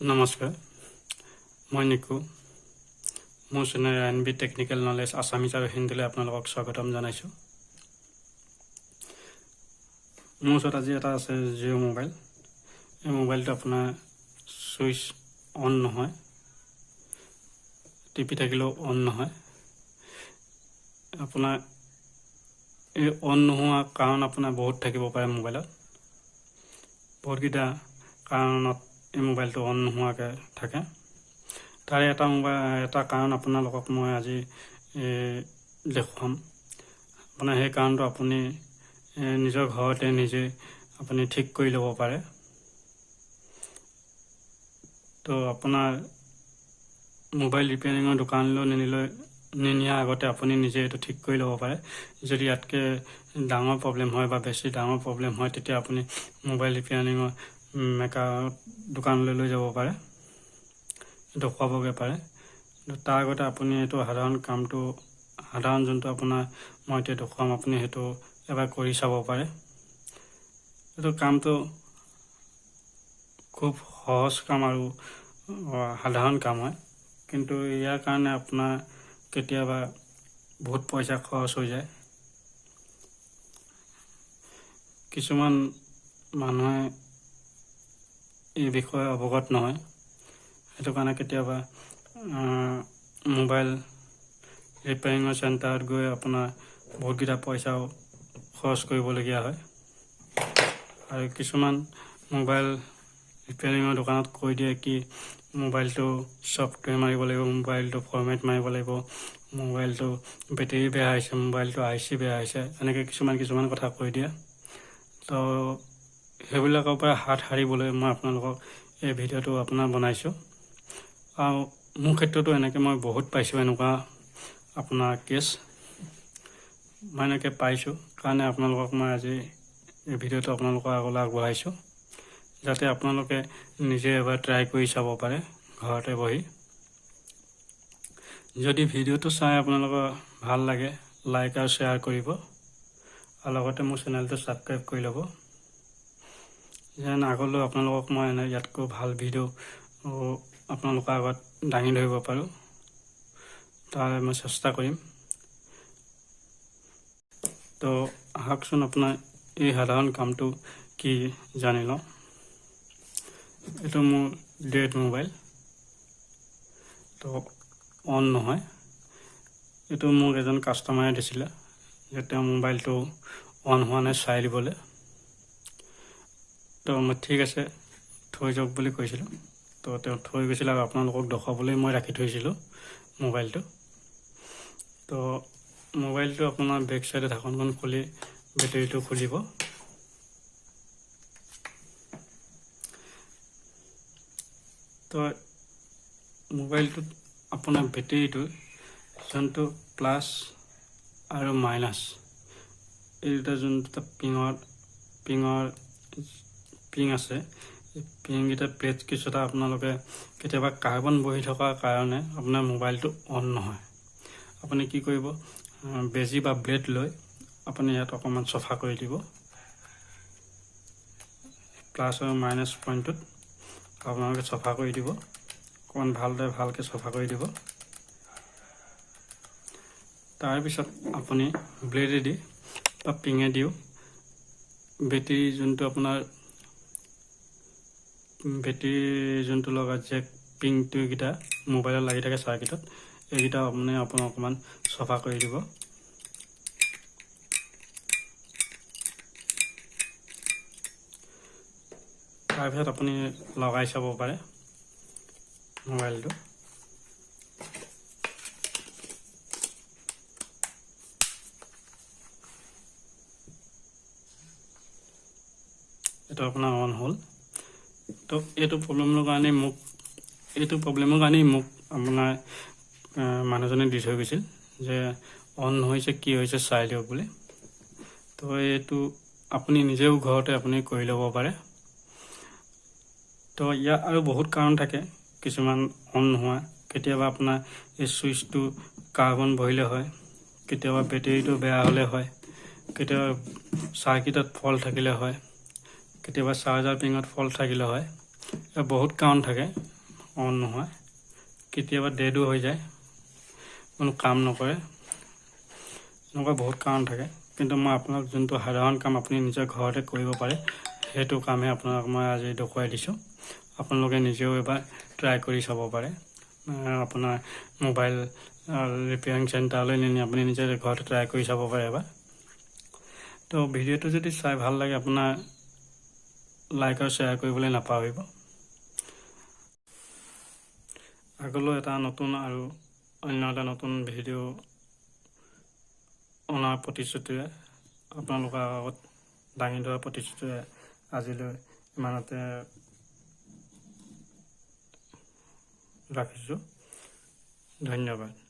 নমস্কাৰ, মই নিকু। মোৰ channel N B technical knowledge Assamese আৰু হিন্দীলৈ আপোনালোকক স্বাগতম জনাইছোঁ। মোৰ ওচৰত আজি এটা আছে জিঅ' মোবাইল। এই মোবাইলটো আপোনাৰ ছুইচ অন নহয়, টিপি থাকিলেও অন নহয়। আপোনাৰ এই অন নোহোৱা কাৰণ আপোনাৰ বহুত থাকিব পাৰে। মোবাইলত বহুতকেইটা কাৰণত এই মোবাইলটো অন নোহোৱাকৈ থাকে। তাৰে এটা মোবাইল এটা কাৰণ আপোনালোকক মই আজি দেখুৱাম। আপোনাৰ সেই কাৰণটো আপুনি নিজৰ ঘৰতে নিজে আপুনি ঠিক কৰি ল'ব পাৰে। তো আপোনাৰ মোবাইল ৰিপেয়াৰিঙৰ দোকানলৈ নিনিলৈ নিনিয়াৰ আগতে আপুনি নিজে এইটো ঠিক কৰি ল'ব পাৰে। যদি ইয়াতকৈ ডাঙৰ প্ৰব্লেম হয় বা বেছি ডাঙৰ প্ৰব্লেম হয়, তেতিয়া আপুনি মোবাইল ৰিপেয়াৰিঙৰ মেকাৰ দোকানলৈ লৈ যাব পাৰে, দেখুৱাবগৈ পাৰে। কিন্তু তাৰ আগতে আপুনি এইটো সাধাৰণ কামটো, সাধাৰণ যোনটো আপোনাৰ মই এতিয়া দেখুৱাম, আপুনি সেইটো এবাৰ কৰি চাব পাৰে। এইটো কামটো খুব সহজ কাম আৰু সাধাৰণ কাম হয়, কিন্তু ইয়াৰ কাৰণে আপোনাৰ কেতিয়াবা বহুত পইচা খৰচ হৈ যায়। কিছুমান মানুহে এই বিষয়ে অৱগত নহয়, সেইটো কাৰণে কেতিয়াবা মোবাইল ৰিপেয়াৰিঙৰ চেণ্টাৰত গৈ আপোনাৰ বহুতকেইটা পইচাও খৰচ কৰিবলগীয়া হয়। আৰু কিছুমান মোবাইল ৰিপেয়াৰিঙৰ দোকানত কৈ দিয়ে কি মোবাইলটো ছফ্টৱেৰ মাৰিব লাগিব, মোবাইলটো ফৰ্মেট মাৰিব লাগিব, মোবাইলটো বেটেৰী বেয়া হৈছে, মোবাইলটো I C বেয়া হৈছে, এনেকৈ কিছুমান কিছুমান কথা কৈ দিয়ে। তো সেইবিলাকৰ পৰা হাত সাৰিবলৈ মই আপোনালোকক এই ভিডিঅ'টো আপোনাৰ বনাইছোঁ। আৰু মোৰ ক্ষেত্ৰতো এনেকৈ মই বহুত পাইছোঁ, এনেকুৱা আপোনাৰ কেছ মই এনেকৈ পাইছোঁ কাৰণে আপোনালোকক মই আজি এই ভিডিঅ'টো আপোনালোকৰ আগলৈ আগবঢ়াইছোঁ, যাতে আপোনালোকে নিজে এবাৰ ট্ৰাই কৰি চাব পাৰে ঘৰতে বহি। যদি ভিডিঅ'টো চাই আপোনালোকৰ ভাল লাগে, লাইক আৰু শ্বেয়াৰ কৰিব আৰু লগতে মোৰ চেনেলটো ছাবস্ক্ৰাইব কৰি ল'ব, যেন আগলৈ আপোনালোকক মই এনে ইয়াতকৈ ভাল ভিডিঅ' আপোনালোকৰ আগত দাঙি ধৰিব পাৰোঁ, তাৰ মই চেষ্টা কৰিম। তো আহকচোন আপোনাৰ এই সাধাৰণ কামটো কি জানি লওঁ। এইটো মোৰ ডেড মোবাইল, তো অন নহয়। এইটো মোক এজন কাষ্টমাৰে দিছিলে যে তেওঁ মোবাইলটো অন হোৱা নাই চাই দিবলৈ। তো মই ঠিক আছে থৈ যাওক বুলি কৈছিলোঁ। তো তেওঁ থৈ গৈছিলে আৰু আপোনালোকক দেখুৱাবলৈ মই ৰাখি থৈছিলোঁ মোবাইলটো। তো মোবাইলটো আপোনাৰ বেক চাইডে ঢাকনখন খুলি বেটেৰীটো খুলিব। তো মোবাইলটোত আপোনাৰ বেটেৰীটো যোনটো প্লাছ আৰু মাইনাছ, এই দুটা যোনটো পিঙৰ পিঙৰ পিং আছে, এই পিংকেইটা প্লেট কিছুটা আপোনালোকে কেতিয়াবা কাৰ্বন বহি থকাৰ কাৰণে আপোনাৰ মোবাইলটো অন নহয়। আপুনি কি কৰিব, বেজী বা ব্লেড লৈ আপুনি ইয়াত অকণমান চফা কৰি দিব প্লাছ আৰু মাইনাছ পইণ্টটোত আপোনালোকে চফা কৰি দিব, অকণমান ভালদৰে ভালকৈ চফা কৰি দিব। তাৰপিছত আপুনি ব্লেডেদি বা পিঙেদিও বেটেৰী যোনটো আপোনাৰ বেটেৰী যোনটো লগা জেক পিংটো এইকেইটা মোবাইলত লাগি থাকে চাৰ্কিটত, এইকেইটা আপুনি আপোনাৰ অকণমান চফা কৰি দিব। তাৰপিছত আপুনি লগাই চাব পাৰে মোবাইলটো। এইটো আপোনাৰ অন হ'ল। তো এইটো প্ৰব্লেমৰ কাৰণে মোক এইটো প্ৰব্লেমৰ কাৰণেই মোক আপোনাৰ মানুহজনে দি থৈ গৈছিল যে অন হৈছে কি হৈছে চাই দিয়ক বুলি। তো এইটো আপুনি নিজেও ঘৰতে আপুনি কৰি ল'ব পাৰে। তো ইয়াৰ আৰু বহুত কাৰণ থাকে কিছুমান অন নোহোৱা। কেতিয়াবা আপোনাৰ এই ছুইচটো কাৰ্বন বহিলে হয়, কেতিয়াবা বেটেৰীটো বেয়া হ'লে হয়, কেতিয়াবা চাৰ্কিটত ফল্ট থাকিলে হয়, কেতিয়াবা চাৰ্জাৰ পিঙত ফল্ট থাকিলে হয়, বহুত কাৰণ থাকে। অন নহয়, কেতিয়াবা ডেডো হৈ যায়, কোনো কাম নকৰে, এনেকুৱা বহুত কাৰণ থাকে। কিন্তু মই আপোনাক যোনটো সাধাৰণ কাম আপুনি নিজৰ ঘৰতে কৰিব পাৰে, সেইটো কামহে আপোনাক মই আজি দেখুৱাই দিছোঁ। আপোনালোকে নিজেও এবাৰ ট্ৰাই কৰি চাব পাৰে। আপোনাৰ মোবাইল ৰিপেয়াৰিং চেণ্টাৰলৈ নিনি আপুনি নিজে ঘৰতে ট্ৰাই কৰি চাব পাৰে এবাৰ। তো ভিডিঅ'টো যদি চাই ভাল লাগে, আপোনাৰ লাইক আৰু শ্বেয়াৰ কৰিবলৈ নাপাহৰিব। আগলৈ এটা নতুন আৰু অন্য এটা নতুন ভিডিঅ' অনাৰ প্ৰতিশ্ৰুতিৰে, আপোনালোকৰ আগত দাঙি ধৰাৰ প্ৰতিশ্ৰুতিৰে আজিলৈ ইমানতে ৰাখিছোঁ। ধন্যবাদ।